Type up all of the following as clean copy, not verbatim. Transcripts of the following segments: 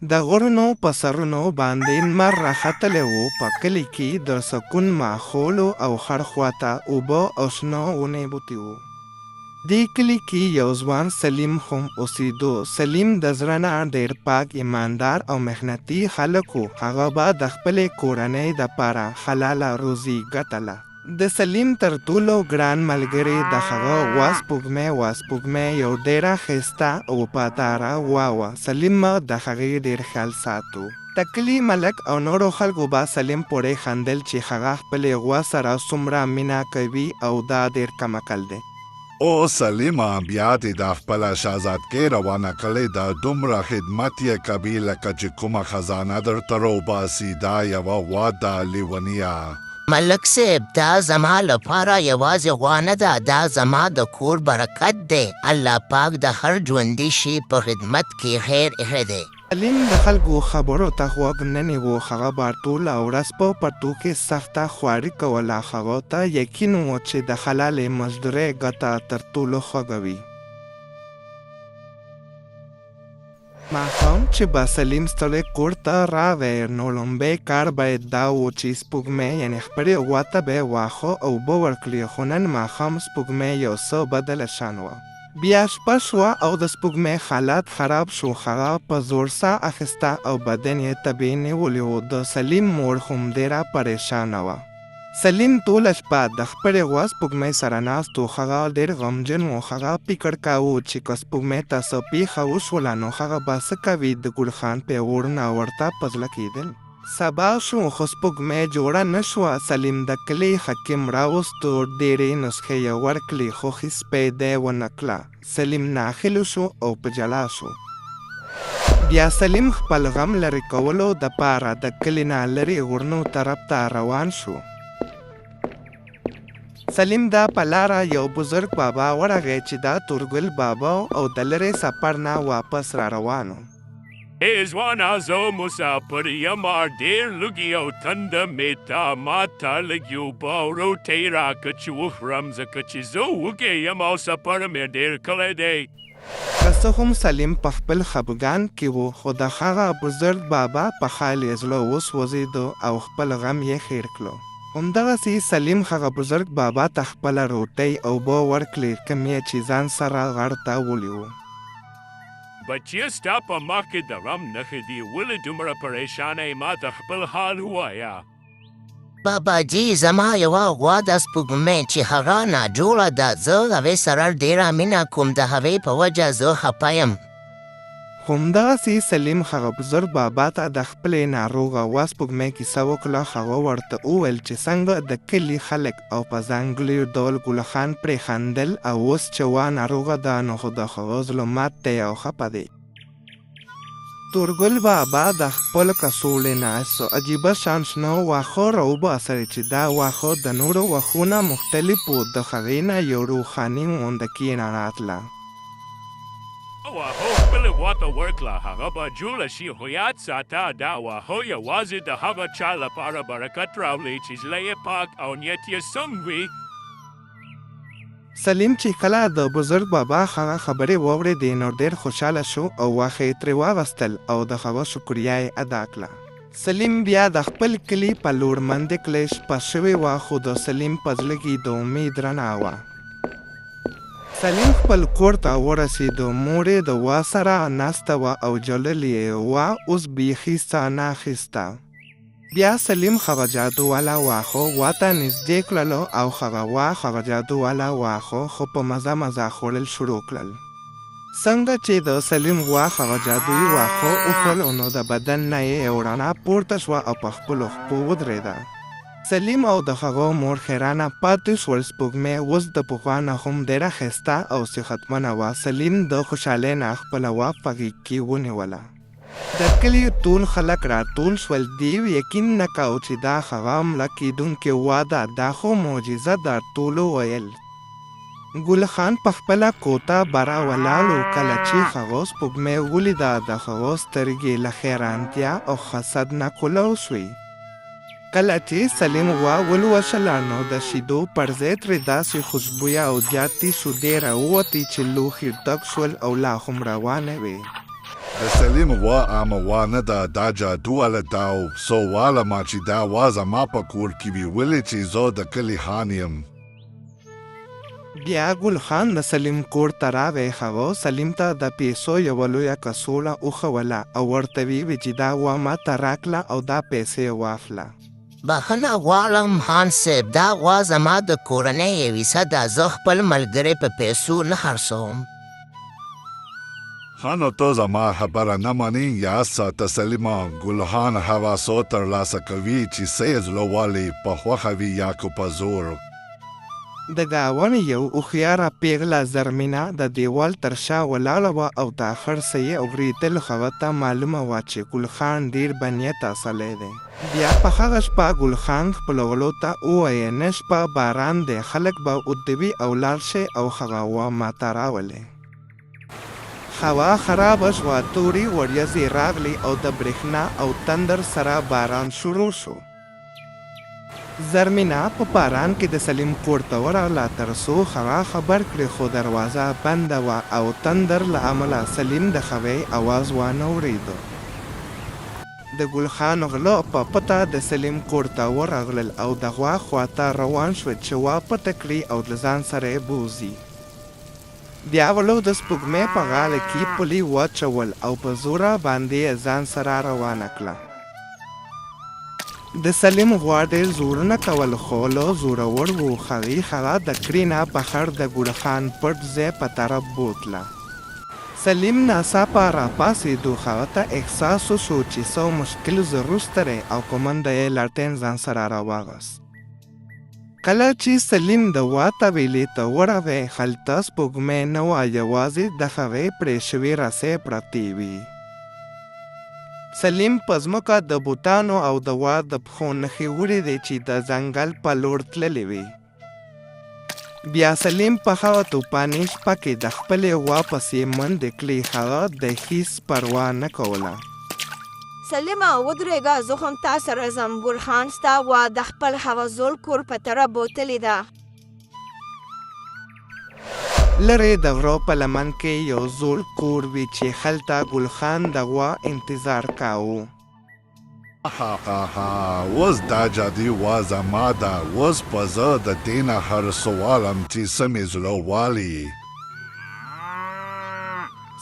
د غرونو په سرونو باندې لمر راختلی و، په کلي کې د سکون ماحول و او هر خوا ته اوبه او شنه ونې بوټي وو. دې کلي کې یو ځوان سلیم هم اوسېدو. سلیم د زړه نه ډېر پاک، ایماندار او محنتي هلک و. هغه به د خپلې کورنۍ دپاره حلاله روزي ګټله. د سلیم تر ټولو ګران ملګری د هغه غوا سپوږمۍ وه. سپوږمۍ یو ډېره ښایسته او وفاداره غوا وه. سلیم به د هغې ډېر خیال ساتو. د کلي ملک او نورو خلکو به سلیم پورې خندل چې هغه خپلې غوا سره څومره مینه کوي او دا ډېر کمعقل دی. او سلیمه بیا دې دا خپله شهزادګۍ روانه کړې ده، دومره خدمت یې کوي لکه چې کومه خزانه درته راوباسي، دا یوه غوا ده لیونیه. ملک صیب! دا زما لپاره یوازې غوا نه ده، دا زما د کور برکت دی، الله پاک د هر ژوندي شي په خدمت کې خیر ایښی دی. سلیم د خلکو خبرو ته غوږ نه نیوه، هغه به ټوله ورځ په پټو کې سخته خواري کوله، هغه ته یقین و چې د حلالې مزدورۍ ګټه تر ټولو خوږه وي. ماښام چې به سلیم ستړی کور ته راغی، نو لومړی کار به یې دا و چې سپوږمۍ یعنې خپلې غوا ته به یې واښه او اوبه ورکړي، خو نن ماښام سپوږمۍ یو څه بدله شان وه. بیا شپه شوه او د سپوږمۍ حالت خراب شو، هغه په زور ساه اخیسته او بدن یې تبې نیولی و، د سلیم مور هم ډېره پریشانه وه. سلیم ټوله شپه د خپلې غوا سپوږمۍ سره ناست و، هغه ډېر غمجن و، هغه فکر کاوه چې که سپوږمۍ ته څه پېښه وشوله نو هغه به څه کوي، د ګل خان پېغورونه ورته په زړه کېدل. سبا شو خو سپوږمۍ جوړه نه شوه، سلیم د کلي حکیم راوستو، ډېرې نسخې یې ورکړې خو هیڅ پیدا یې ونه کړه، سلیم ناهیلی شو او په ژړا شو. بیا سلیم خپل غم لرې کولو دپاره د کلي نه لرې غرونو طرف ته روان شو. سلیم ته په لاره یو بزرګ بابا ورغی چې دا تورګل بابا و او د لرې سفر نه واپس راروان و. ای ځوانه زه مسافر یم ډېر لوګي او تنده مې ده ماته لږ اوبه او روټۍ راکړه چې وخورم ځکه چې زه وږی یم او سفر مې ډېر کړی دی. که څه هم سلیم په خپل خپګان کې و خو د هغه بزرګ بابا په حال یې زړه وسوځېده او خپل غم یې هېر کړو. همدغسې سلیم هغه بزرګ بابا ته خپله روټۍ او اوبه ورکړې کوم یې چې ځان سره غر ته وړي وو. بچیه ستا په مخ کې د غم نښې دي ولې دومره پریشانه یې ماته خپل حال ووایه. باباجي زما یوه غوا ده سپوږمۍ چې هغه ناجوړه ده زه هغې سره ډېره مینه کوم د هغې په وجه زه خپه یم. همدغسې سلیم هغه بزرګ بابا ته د خپلې ناروغه غوا سپوږمۍ کیسه وکړه، هغه ورته وویل چې څنګه د کلي خلک او په ځانګړي ډول ګل خان پرې خندل او اوس چې غوا ناروغه ده نو خو د هغه زړه مات دی او خپه دی. تورګل بابا د خپل کڅوړې نه څه عجیبه شان شنه واښه راوباسل چې دا واښه د نورو واښو نه مختلف وو، د هغې نه یو روښاني غوندکې راتله. واښه خپلې غوا ته ورکړه، هغه به جوړه شي، خو یاد ساته دا واښه یوازې د هغه چا لپاره برکت راوړي چې زړه یې پاک او نیت یې سم وي. سلیم چې کله د بزرګ بابا هغه خبرې واورېدې نو ډېر خوشحاله شو او غوښه یې ترې واخستل او د هغه شکریه یې ادا کړه. سلیم بیا د خپل کلي په لور منډې کړې، شپه شوې وه خو د سلیم په زړه کې د امید رڼا وه. سلیم خپل کور ته ورسېدو، مور یې د غوا سره ناسته وه او ژړل یې، غوا اوس بیخي ساه نه اخیسته. بیا سلیم هغه جادو والا واښه غوا ته نږدې کړلو او هغه غوا هغه جادو والا واښه خو په مزه مزه خوړل شروع کړل. څنګه چې د سلیم غوا هغه جادویي واښه وخوړل نو د بدن نه یې یو رڼا پورته شوه او په خپلو خپو ودرېده. سلیم او د هغه مور حیرانه پاتې شول، سپوږمۍ اوس د پخوا نه هم ډېره ښایسته او صحتمنه وه، سلیم د خوشحالۍ نه خپله غوا په غېږ کې ونیوله. د کلي ټول خلک راټول شول، دیو یقین نه کاوه چې دا هغه مړه کېدونکې غوا ده، دا خو معجزه ده، ټولو ویل. ګل خان په خپله کوټه بره ولاړ و، کله چې هغه سپوږمۍ ولیده، د هغه سترګې له حیرانتیا او حسد نه کولاو شوې. کله چې سلیم غوا ولوشله نو د شیدو پر ځای ترې داسې خوشبویه او زیاتې شودې راووتې چې لوښي ډک شول او لا هم روانې وې. د سلیم غوا عامه غوا نه ده، دا جادو واله ده او څو والمه چې دا غوا زما په کور کې وي، ولې چې زه د کلي خان یم. بیا ګل خان د سلیم کور ته راغی. هغه سلیم ته د پیسو یوه لویه کڅوړه وښوله او ورته ویې ویل چې دا غوا ماته راکړه او دا پیسې واخله. بخښنه غواړم خان صیب، دا غوا زما د کورنۍ یوه حصه ده، زه خپل ملګری په پیسو نه خرڅوم. ښه نو ته زما خبره نه منې یا څه؟ ته سلیمه، ګل خان هغه څه ترلاسه کوي چې څه یې زړه والي، په خوښه وي یا که په زور. د ګاونډ یو هوښیاره پیغله زرمینه د دیوال تر شا ولاړه وه او دا هر څه یې اورېدل. هغه ته معلومه وه چې ګل خان ډېر بنیته سړی دی. بیا په هغه شپه ګل خان خپلو غلو ته وویل، نن شپه باران دی، خلک به اوده وي او لاړ شئ او هغه غوا ماته راولئ. هوا خرابه شوه، تورې وریځې راغلې او د برېښنا او تندر سره باران شروع شو. زرمینه په باران کې د سلیم کور ته ورغله تر څو هغه خبر کړي، خو دروازه بنده وه او تندر له امله سلیم د هغې اواز وانه ورېده. د ګل خان غله په پټه د سلیم کور ته ورغلل او د غوا خواته روان شول چې غوا پټه کړي او له ځان سره یې بوځي. بیا غلو د سپوږمۍ په غاړه کې پلي واچول او په زوره باندې یې ځان سره روانه کړه. د سلیم غوا ډېر زورونه کول خو غله زورور وو، هغوی هغه د کلي نه بهر د ګل خان پټ ځای په طرف بوتله. سلیم ناڅاپه راپاڅېدو، هغه ته احساس وشو چې څه مشکل ضرور شته دی او په منډه یې لټین ځان سره راواخیست. کله چې سلیم د غوا طویلې ته ورغی، هلته سپوږمۍ نه وه، یوازې د هغې پرې شوې رسۍ پرتې وې. سلیم په ځمکه د بوټانو او د غوا د پښو نښې ولیدې چې د ځنګل په لور تللې وې. بیا سلیم په هغه توپاني شپه کې د خپلې غوا پسې منډې کړې، هغه د هیڅ پروا نه کوله. سلیمه ودرېږه، زه هم تا سره ځم، ګل خان ستا غوا د خپل هغه زوړ کور په طرف بوتلې ده. لرې د غره په لمن کې یو زوړ کور وي چې هلته ګل خان د غوا انتظار کاوه. هاهاها اوس دا جادويي غوا زما ده، اوس به زه د دې نه هر څه والم چې څه مې زړه والي.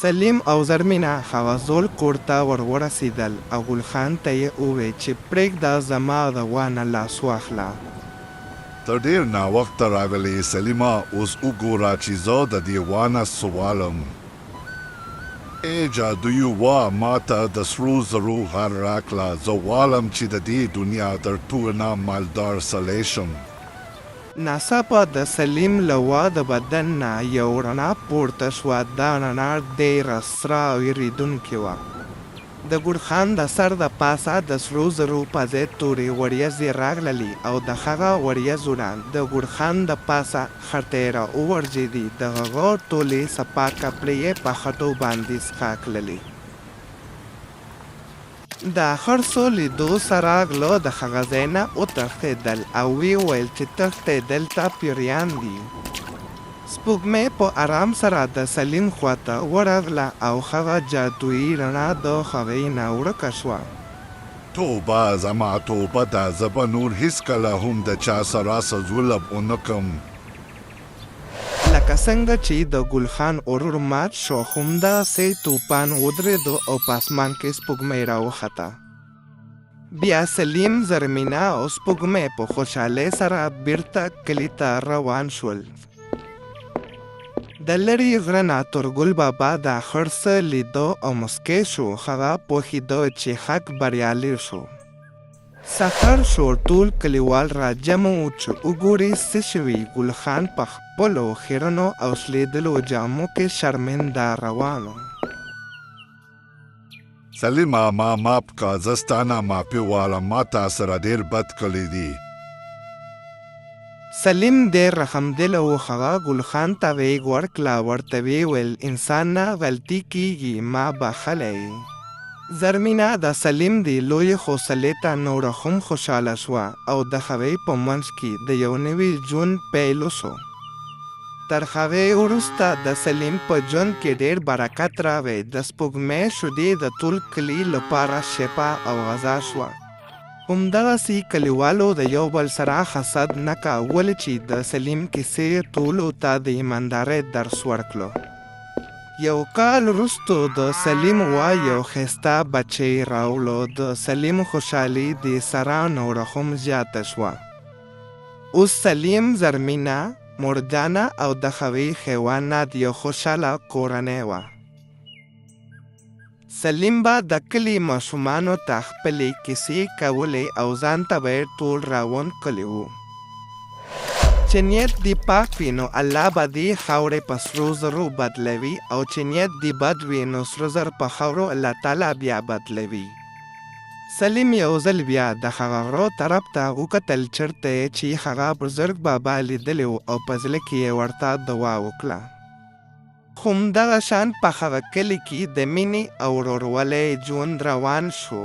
سلیم او زرمینه هغه زوړ کور ته ور ورسېدل او ګل خان ته یې وویل چې پرېږده زما د غوا نه لاس واخله. ته ډېر ناوخته راغلې سلیمه، اوس وګوره چې زه د دې غوا نه څه والم. ای جادويي غوا، ماته د سرو زرو غر راکړه، زه غواړم چې د دې دنیا تر ټولو نه مالدار سړی شم. ناڅاپه د سلیم له غوا د بدن نه یو رڼا پورته شوه، دا رڼا ډېره سره او وېرېدونکې وه. د ګل خان د سر د پاسه د سرو زرو په ځای تورې وریځې راغللې او د هغه وریځو نه د ګل خان د پاسه خټې را وغورځېدې، د هغه ټولې صفا کپړې یې په خټو باندې سخا کړلې. د هر څه لیدو سره غله د هغه ځای نه وتښتېدل او ویې ویل چې تښتئ دلته پیریان دي. سپوږمۍ په ارام سره د سلیم خواته ورغله او هغه جادويي رڼا د هغې نه ورکه شوه. توبه زما توبه ده، زه به نور هیڅکله هم د چا سره څه ظلم ونه کړم. لکه څنګه چې د ګل خان ورور مات شو، همداسې توپان ودرېده او په اسمان کې سپوږمۍ راوخته. بیا سلیم، زرمینه او سپوږمۍ په خوشحالۍ سره بیرته کلي ته روان شول. د لرې غره نه تورګل بابا دا هر څه لیده او موسکی شو. هغه پوهېده چې حق بریالی شو. سهار شو، ټول کلیوال راجمع وو چې وګوري څه شوي. ګل خان په خپلو خیرنو او شلېدلو جامو کې شرمنده روان و. سلیمه ما معاف که، زه ستا نه معافي غواړم، ما تا سره ډېر بد کړي دي. سلیم ډېر رحمدله و، هغه ګل خان ته غېږ ورکړه، ورته ویې ویل، انسان نه غلطي کېږي، ما بخښلی یې. زرمینه د سلیم دې لویې حوصلې ته نوره هم خوشحاله شوه او د هغوی په منځ کې د یو نوي ژوند پیل وشو. تر هغې وروسته د سلیم په ژوند کې ډېر برکت راغی. د سپوږمۍ شیدې د ټول کلي لپاره شفا او غذا شوه. همدغسې کلیوالو د یو بل سره حسد نه کاوه، ولې چې د سلیم کیسې ټولو ته د ایماندارۍ درس ورکړو. یو کال وروسته د سلیم غوا یو ښایسته بچی راوړو. د سلیم خوشحالي دې سره نوره هم زیاته شوه. اوس سلیم، زرمینه، مورجانه او د هغې حیوانات یو خوشحاله کورنۍ وه. سلیم به د کلي ماشومانو ته خپلې کیسې کولې او ځان ته به یې ټول راغونډ کړي وو. چې نیت دې پاک وي نو الله به دې خاورې په سرو زرو بدلوي او چې نیت دې بد وي نو سره زر په خاورو الله تعالی بیا بدلوي. سلیم یو ځل بیا د هغه غره طرف ته وکتل چرته یې چې هغه بزرګ بابا لیدلی و او په زړه کې یې ورته دعا وکړه. همدغه شان په هغه کلي کې د مینې او ورورولۍ ژوند روان شو.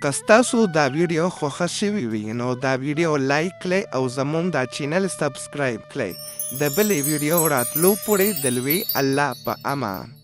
که ستاسو دا ویډیو خوښه شوې وي نو دا ویډیو لایک کړئ او زموږ دا چینل سبسکرایب کړئ. د بلې ویډیو راتلو پورې د لوی الله په امان.